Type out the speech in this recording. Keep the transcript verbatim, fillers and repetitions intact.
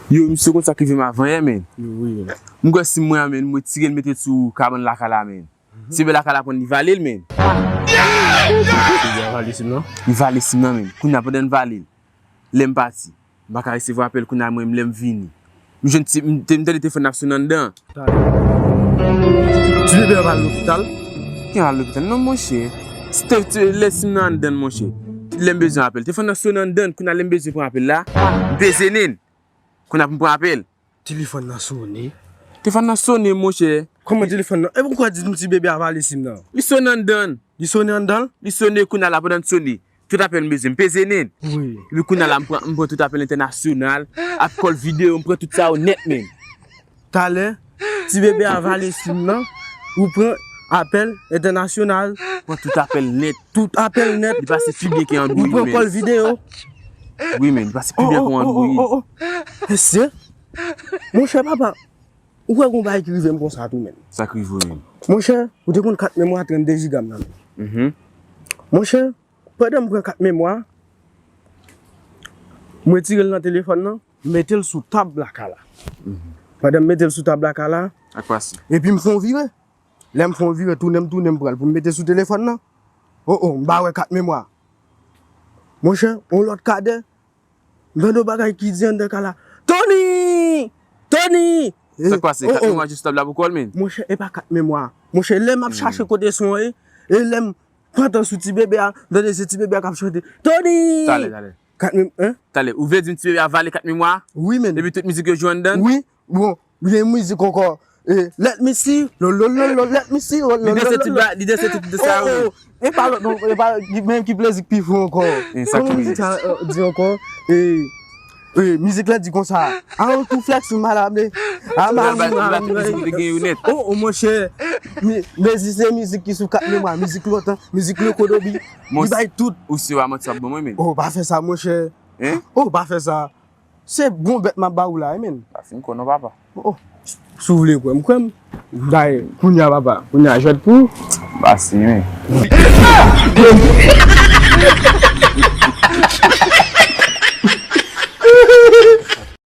Yo, misye konn sa k rive m avanyè, men. Yo, wi, men. M kwè si m mwen an, men, m retire l, mete l sou kabann lakay la, men. Ti bebe lakay la pran, li vale l, men. Li vale sim nan? Li vale sim nan, men. Kounye a, pandan l vale l, lè m pati, m pa ka resevwa apèl, kounye a, mwen, lè m vini, m jwenn ti, m te, m tande telefòn nan ap sonnen anndan. Ti bebe a pa al lopital? Ki al lopital? Non, monchè. Se te, te, lè sim nan anndan, monchè. Lè m bezwen apèl. Telefòn nan sonnen anndan, kounye a, lè m bezwen pran apèl la, m peze nen. Kounye a pou m pran apèl. Telefòn nan sonnen. Telefòn nan sonnen, monchè. Kòman telefòn nan? E poukwa di m ti bebe a vale sim nan? Li sonnen anndan. Li sonnen anndan? Li sonnen kounye a la pandan l sonnen. Tout apèl m bezwen, m peze nen. Wi. Epi kounye a la, m pran, m pran tout apèl entènasyonal, ap kòl videyo, m pran tout sa yo nèt, men. Talè, ti bebe a vale sim nan, ou pran apèl entènasyonal. Pran tout apèl nèt. Tout apèl nèt. Li pase pi byen ke Android, men. Ou pran kòl videyo. Wi, men, li pase pi byen ke Android. Oh, oh, oh, oh, oh. Mesye, monchè papa, ou kwè gon bagay ki rive m konsa tou, men. Sa k rive w, men? Monchè, ou te konn kat memwa trannde jiga m nan, men. Mhm. Monchè, pandan m pran kat memwa, m retire l nan telefòn nan, m mete l sou tab lakay la. Mhm. Pandan m mete l sou tab lakay la, ak pase, epi m fè yon vire. Lè m fè yon vire, tounen m tounen m pran l pou m mete sou telefòn nan. Oh, oh, m pa wè kat memwa. Monchè, yon lòt kadè, m tande yon bagay ki di anndan kay la, "Tony! Tony!" Sa k pase? Kat memwa jis tab la pou kò l, men. Monchè, e pa kat memwa. Monchè, lè m ap chache kote son an ye, e lè m pran tan sou ti bebe a, m tande se ti bebe a k ap chante, "Tony!" Talè, talè. Kat mem-, hein? Talè, ou vle di m ti bebe a vale kat memwa? Wi, men. Epi tout mizik yo jwe anndan? Wi, bon, gen mizik ankò. Eh, let me see, lo, lo, lo, lo, let me see, lo, lo, lo, lo, lo. Li danse tout ba-, li danse tout, tout sa, wi. Oh, oh. E pa lòt, non, e pa, ki, menm ki plezi k pi fou ankò. E sa ki mizik sa, eh, di ankò? Eh, eh, mizik la di konsa, "I want to flex with my love, eh." Ah, ma, ma, ma, ma. Oh, oh, monchè. Mi-, mezi se mizik ki sou kat memwa, mizik lontan, mizik Loko Dobi. Li bay tout. Ou si w a manti w ap ban mwen, men. Oh, pa fè sa, monchè. Hein? Oh, pa fè sa. Se bon bèt m ap ba ou la, wi, men. Pa fin konnen, papa. Oh, oh. Si w vle kwè m, kwè m. Dayè, kounye a, papa, kounye a, jwèt pou ou. Basi, men.